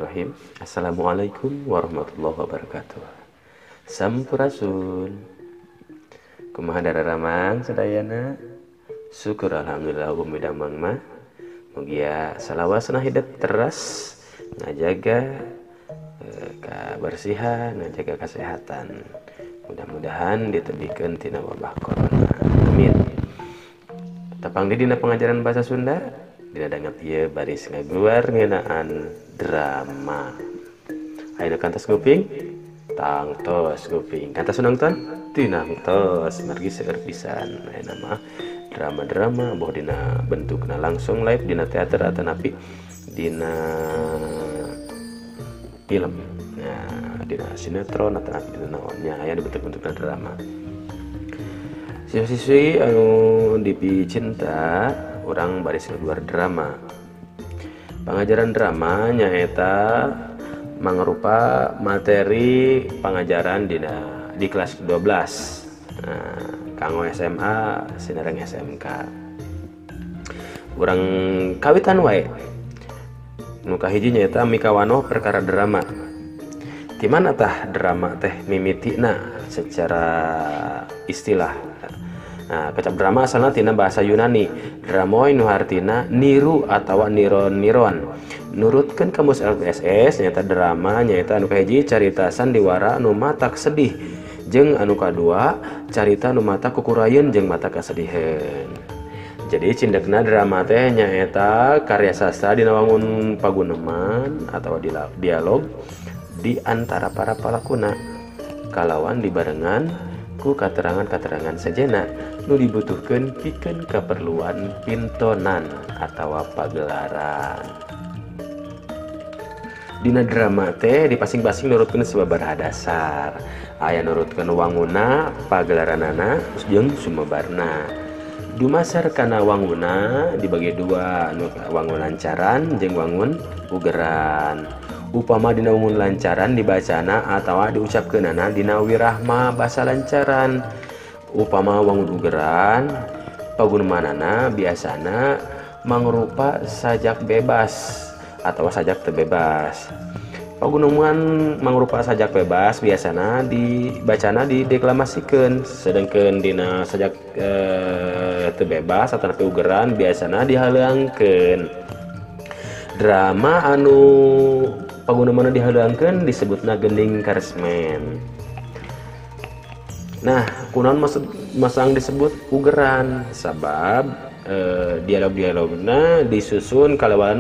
Bismillahirrahmanirrahim. Assalamualaikum warahmatullahi wabarakatuh. Sampurasun. Kumaha dararamang sadayana? Syukur alhamdulillah bumi damang mah. Mugia salawasna hidup teras ngajaga kebersihan, ngajaga kesehatan. Mudah-mudahan ditebihkeun tina wabah corona. Amin. Tepang di dina pengajaran bahasa Sunda, dina danget ieu baris ngageluar ngeunaan drama. Ayeuna kantos nguping? Tangtos nguping. Kantos nonton? Tinangtos. Margi seueur pisan. Ayeuna mah drama-drama boh dina bentukna langsung live dina teater atanapi dina film. Nah, dina sinetron atanapi dina naon nya aya dibentuk-bentukna drama. Siswa-siswi anu dipicinta, urang baris ngageluar drama. Pangajaran drama nyaeta mangrupa materi pangajaran dina di kelas 12. Nah, kanggo SMA sinareng SMK. Urang kawitan wae. Nu kahiji nyaeta mikawanoh perkara drama. Di mana tah drama teh mimitina secara istilah? Nah, kecap drama asalna tina bahasa Yunani. Dramoi nu hartina niru atawa niron-niron. Nurutkeun kamus LPSS nyaeta drama nyaeta anu kahiji carita sandiwara anu matak sedih jeung anu kadua carita nu matak kukurayeun jeung matak kasediheun. Jadi cindekna drama teh nyaeta karya sastra dina wangun paguneman atawa dialog di antara para palakuna kalawan dibarengan ku katerangan-katerangan sejena nu dibutuhkeun pikeun kaperluan pintonan atawa pagelaran. Dina drama teh dipasing-pasing nurutkeun sababaraha dasar. Aya nurutkeun wanguna, pagelaranana, jeung sumebarna. Dumasar kana wanguna dibagi dua, nu wangun lancaran jeung wangun ugeran. Upama dina wangun lancaran dibacana atawa diucapkeunana dina wirahma basa lancaran. Upama wangun ugeran pagunemanana biasana mangrupa sajak bebas atau sajak terbebas. Paguneman mangrupa sajak bebas biasana dibacana dideklamasikeun, sedangkeun dina sajak terbebas atau ugeran biasana dihaleangkeun. Drama anu pagunemanna dihaleangkeun disebutna gending karesmen. Nah, kunaon maksud masang disebut ugeran? Sabab dialog-dialogna disusun kalawan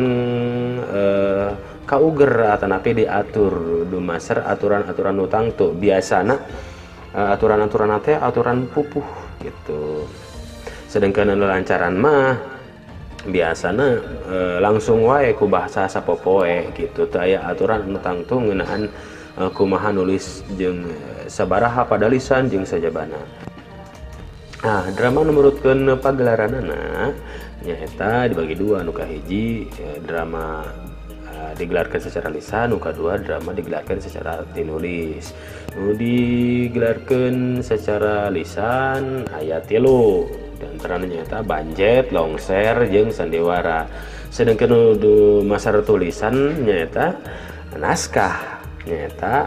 kauger atanapi diatur dumasar aturan-aturan nu tangtu. Biasana aturan-aturan teh aturan pupuh gitu. Sedangkan anu lancaran mah biasana langsung wae ku bahasa sapopoe gitu. Teu aya aturan anu tangtu ngeunaan kumaha nulis jeung sabaraha padalisan jeung sajabana. Nah, drama nu nurutkeun pagelaranana nyaeta dibagi dua, nu kahiji drama digelarkeun secara lisan, nu kadua drama digelarkeun secara tinulis. Nu digelarkeun secara lisan aya tilu, di antarana nyaeta banjet, longser jeung sandiwara. Sedangkeun nu dumasar tulisan nyaeta naskah, nyaeta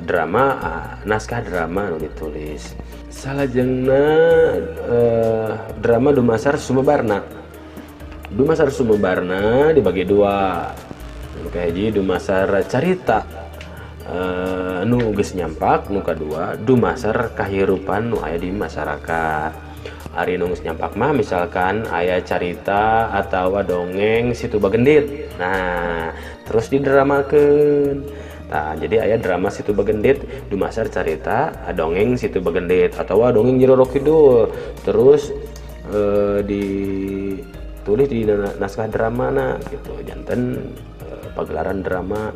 drama naskah drama nu ditulis. Salajengna drama dumasar sumebarna. Dumasar sumebarna dibagi dua. Nu kahiji dumasar carita nu geus nyampak, nu kadua dumasar kahirupan nu aya di masyarakat. Ari nu geus nyampak mah misalkan aya carita atawa dongeng Situ Bagendit. Nah, terus didramakeun. Nah, jadi aya drama Situ Bagendit dumasar carita dongeng Situ Bagendit atawa dongeng Nyi Roro Kidul. Terus ditulis di naskah dramana gitu. Janten pagelaran drama.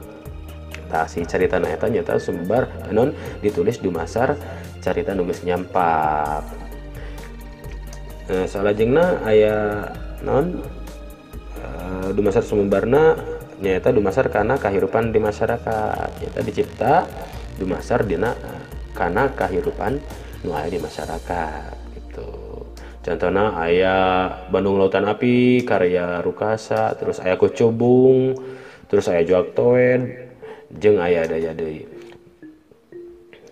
Tah si caritana eta nyaeta sumber non ditulis dumasar carita nu geus nyampak. Salajengna aya non dumasar sumebarna nyaeta dumasar kana kahirupan di masyarakat. Nyaeta dicipta dumasar dina kana kahirupan nu aya di masyarakat gitu. Contohna aya Bandung Lautan Api karya Rukasa, terus aya Kocobung Terus aya Juak Toed jeung aya daya deui.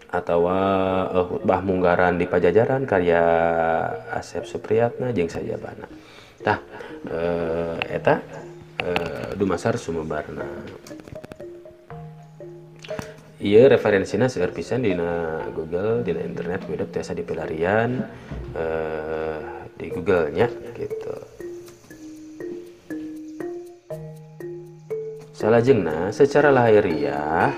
Atawa khutbah munggaran di Pajajaran karya Asep Supriyatna jeung sajabana. Tah eta dumasar sumebarna. Ieu referensina seueur pisan dina Google, dina internet widep tiasa dipilarian di Google nya gitu. Salajengna secara lahiriah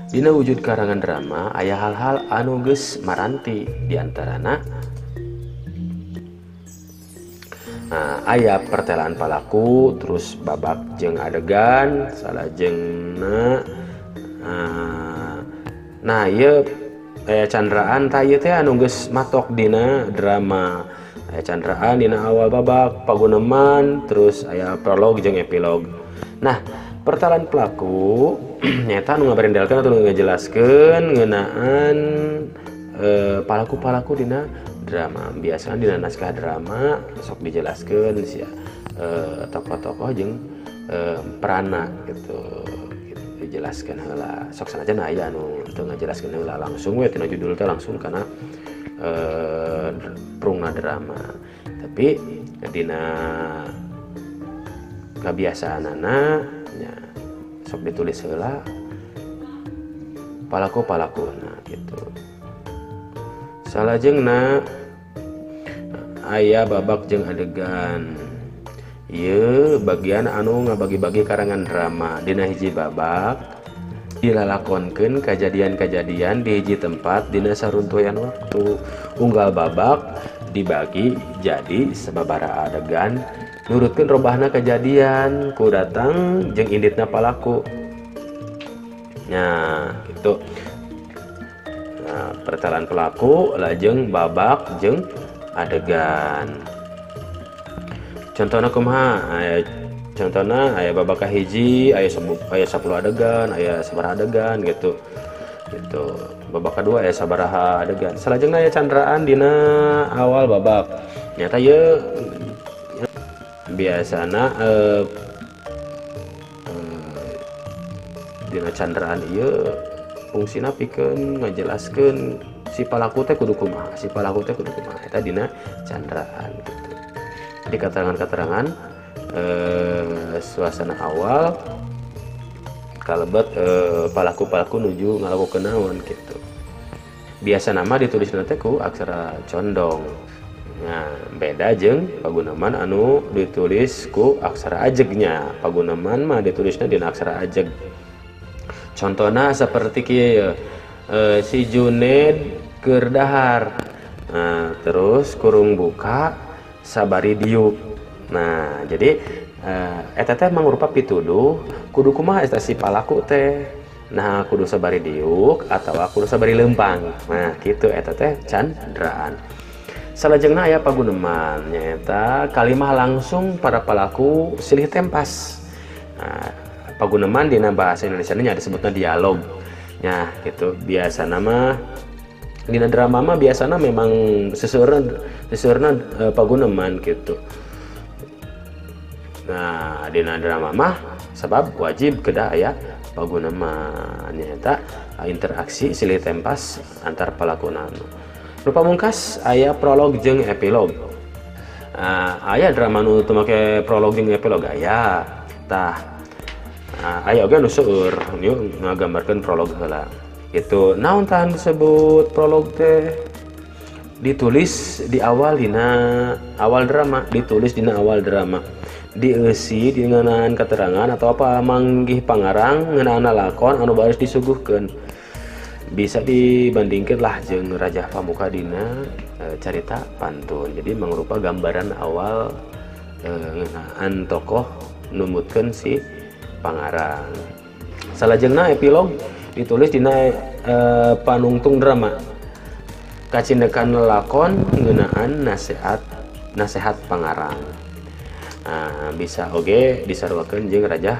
dina wujud karangan drama aya hal-hal anu geus maranti diantarana aya pertelaan palaku, terus babak jeung adegan, salajengna nah ieu aya candraan tah ieu teh anu geus matok dina drama. Aya candraan dina awal babak, paguneman, terus aya prolog jeung epilog. Nah, pertelaan pelaku nyata anu ngabarendelkeun atau ngajelaskeun ngeunaan palaku-palaku dina drama. Biasana dina naskah drama sok dijelaskeun sia tokoh-tokoh jeung peranna gitu. Dijelaskeun heula. Sok sanajan aya anu teu ngajelaskeun heula langsung we tina judul teh langsung kana prungna drama. Tapi dina kebiasaanana nya sok ditulis heula palaku-palakuna gitu. Salajengna aya babak jeung adegan. Ieu bagian anu ngabagi-bagi karangan drama. Dina hiji babak dilalakonkeun kajadian-kajadian di hiji tempat dina saruntuyan waktu. Unggal babak dibagi jadi sababaraha adegan nurutkeun robahna kejadian ku datang jeung inditna palaku. Nah, gitu. Nah, pertelaan pelaku lajeng babak jeung adegan. Contohna kumaha? Aya contohna aya babak kahiji, aya 10 adegan, aya sabaraha adegan gitu. Gitu. Babak kedua aya sabaraha adegan. Salajengna aya candraan dina awal babak. Nyata ieu biasana dina candraan ieu fungsina pikeun ngajelaskeun si palaku teh kudu kumaha, si palaku teh kudu kumaha eta dina candraan gitu. Jadi keterangan-keterangan suasana awal kalebet palaku-palaku nuju ngalakukeun naon gitu. Biasa nama ditulis teh ku aksara condong. Nah, beda jeung paguneman anu ditulis ku aksara ajegnya. Paguneman mah ditulisna dina aksara ajeg. Contohna seperti kieu si Juned keur dahar. Nah, terus kurung buka sabari diuk. Nah, jadi eta teh mangrupa pituduh kudu kumaha eta si palaku teh. Nah, kudu sabari diuk atawa kudu sabari leumpang. Nah, kitu eta teh candraan. Salajengna aya paguneman nyaeta kalimah langsung para palaku silih tempas. Nah, paguneman dina bahasa Indonesia nya disebutna dialog. Nah, gitu. Biasana mah dina drama mah biasana memang seseueurna paguneman gitu. Nah, dina drama mah sabab wajib kedah aya paguneman nyaeta interaksi silih tempas antar palakuna. Nu pamungkas aya prolog jeung epilog. Aya drama nu teu make prolog jeung epilog aya. Tah aya oge nu seueur nu ngagambarkeun prolog heula. Itu naon tah disebut prolog teh? Ditulis di awal dina awal drama, ditulis dina awal drama. Dieusi ngeunaan keterangan atau apa manggih pangarang ngeunaan lakon anu baris disuguhkeun. Bisa dibandingkan lah jeung Raja Pamuka dina carita pantun. Jadi mangrupa gambaran awal ngeunaan tokoh numutkeun si pangarang. Salajengna epilog ditulis dina panungtung drama. Kacindekan lakon ngeunaan nasehat pangarang. Nah, bisa oge disaruakeun jeung Raja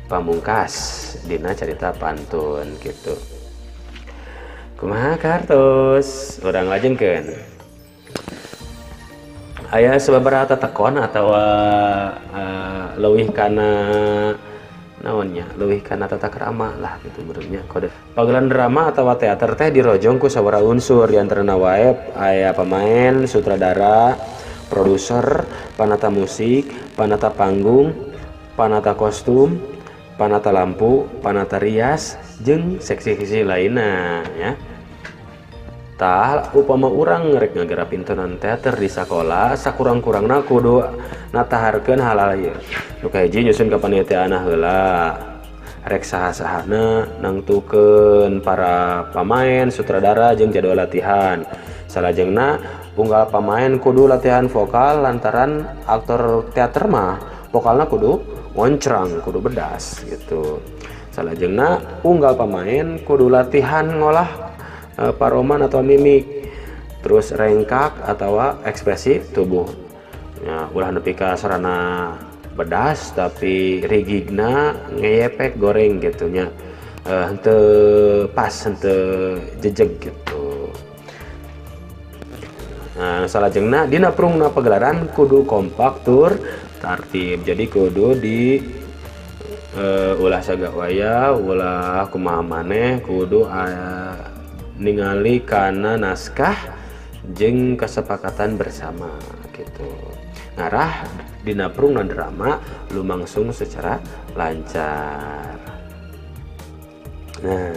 Pamungkas dina carita pantun gitu. Kumaha kartos urang lajengkeun. Aya sababaraha tatekon atawa leuwih kana Naonnya leuwih kana tata krama lah gitu menurutnya kode. Pagelaran drama atau teater teh dirojong ku sabaraha unsur, di antarana wae aya pemain, sutradara, produser, panata musik, panata panggung, panata kostum, panata lampu, panata rias, jeung seksi-seksi lainna ya. Tah upama urang rek ngagarap intonan teater di sakola, sakurang-kurangna kudu nataharkeun hal-hal ieu. Nu kahiji nyusun kapanitiaan heula. Rek saha-sahana nangtukeun para pamain, sutradara jeung jadwal latihan. Salajengna unggal pamain kudu latihan vokal lantaran aktor teater mah vokalna kudu ngoncrang, kudu bedas gitu. Salajengna unggal pamain kudu latihan ngolah paroman atau mimik, terus rengkak atau ekspresi tubuh. Ya, ulah nepi ka sarana bedas tapi rigigna ngeyepek goreng gitu nya. Henteu pas, henteu jejeg gitu. Nah, salajengna dina prungna pagelaran kudu kompak tur tartib. Jadi kudu di ulah sagawaya, ulah kumaha maneh, kudu ningali kana naskah jeung kesepakatan bersama gitu. Ngarah dina prungna drama lumangsung secara lancar. Nah,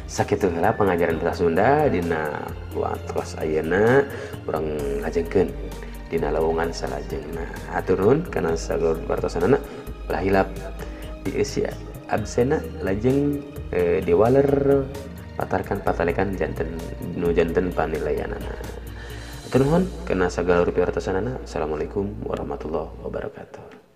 sakitu heula pengajaran bahasa Sunda dina waktos ayeuna urang lajengkeun dina lawungan salajengna. Hatur nuhun kana sagala wartosanana, ulah hilap dieusi absena lajeng diwaler patarkan patalekan janten nu janten panilaianana. Hatur nuhun kana sagala rupi wartosanana. Assalamualaikum warahmatullahi wabarakatuh.